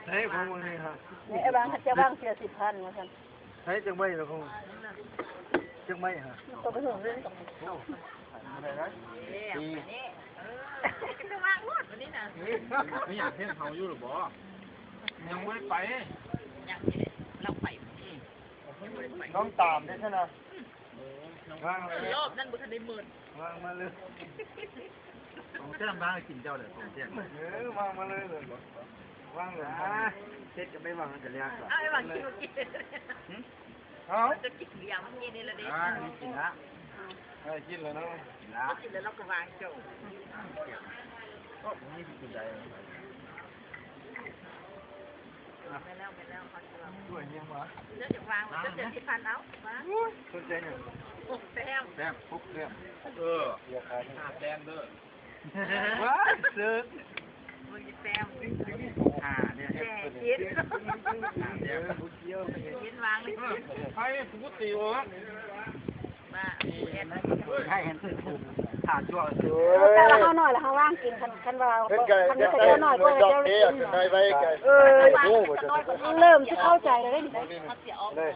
ໃຫ້ຂອງມຶງນີ້ຮະ ໃຫ້ວາງ ເຂົາເຈົ້າວາງເທື່ອສິບພັນວ່າຊັ້ນ. ໃຫ້ຈັກໃບລະຂອງ ຈັກໃບຮະ? ກໍບໍ່ຮູ້ເລີຍ. ເອີ ໄປນີ້ ເອີ ຈະໄປວາງໂລດບັດນີ້ນະ. ເອີ ໄປຫາເພື່ອນເຮົາຢູ່ຫຼືບໍ່? ຍັງບໍ່ໄດ້ໄປ. ຍັງນີ້ແຫຼະ ລາວໄປມື້ນີ້ ນ້ອງຕາມເດ້ຊັ້ນນະ. ວາງເລີຍ ຮອບນັ້ນບໍ່ທັນໄດ້ໝົດ ວາງມາເລີຍ. ຂອງແຊມວາງໃຫ້ກິນເຈົ້າເດີ ຂອງແຊມ. ເອີ ວາງມາເລີຍ ວາງເລີຍ. ອ່າ ເຮັດກໍໄປວາງ ມັນກໍແລ້ວ. ເອົາໄປວາງກິນ ກິນ. ຫຶ? ເອົາ ຈະກິນຢາມກິນນີ້ລະເດ້. ອ່າ ກິນລະ ເອີ ກິນແລ້ວເນາະ ກິນລະ ກິນແລ້ວເຮົາກໍວາງໂຈະ. ໂອ້ ມີກິນໄດ້. ແມ່ນແລ້ວ ແມ່ນແລ້ວ ເຂົາຊິວ່າ ຊ່ວຍຫຍັງວະ? ເຈົ້າຢາກວາງ ເຈົ້າເສຍສິບພັນເອົາ ວາງ. ສົນໃຈຫຍັງ? ຫົກແຕ້ມ ແຕ້ມ ຫົກແຕ້ມ. ເອີ ເສຍຄ່າ ຫ້າແຕ້ມເດີ. ວ້າຍ ເສິກ ເບິ່ງແຕ້ມ ຫ້າແຕ້ມ ແປດ ເຈັດ ຫ້າແຕ້ມ. ເຈັດວາງເລີຍ. ເອີ ໃຜຜູ້ຕິວະ? ວ່າ ໃຫ້ເຫັນຖືກ ຖ້າຊົ່ວ. ເອີ ແຕ່ວ່າເຮົາໜ້ອຍລະເຮົາວາງກິນ ຄັນ ຄັນວ່າ ເພິ່ນກໍ ຄັນມີເຂົາເຈົ້າໜ້ອຍກວ່າເຂົາເຈົ້າກິນ. ເອີ ເລີ່ມຊິເຂົ້າໃຈແລ້ວເດ້ນີ້. ເອີ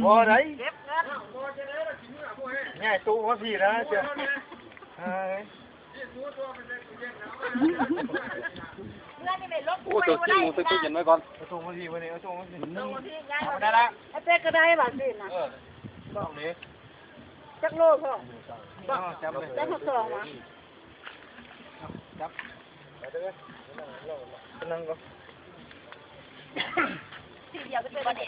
ບໍ່ໄດ້ ເກັບເງິນ ຍ້າຍໂຕະມາພີ້ນະ. ໂອ້ ໂຕະກິນ ໃສ່ຕູ້ເຢັນໄວ້ກ່ອນ. ເອົາໂຕະມາພີ້ ມື້ນີ້ເອົາໂຕະມາພີ້. ໄດ້ລະ ໄອ້ເປັກກໍໄດ້ບາດນີ້ນະ. ເອີ ຕ້ອງເດ້. ຈັກໂລພໍ່? ຈັບເລີຍ ຈັກສອງຫວາ? ຈັບ ນັ່ງກ່ອນ.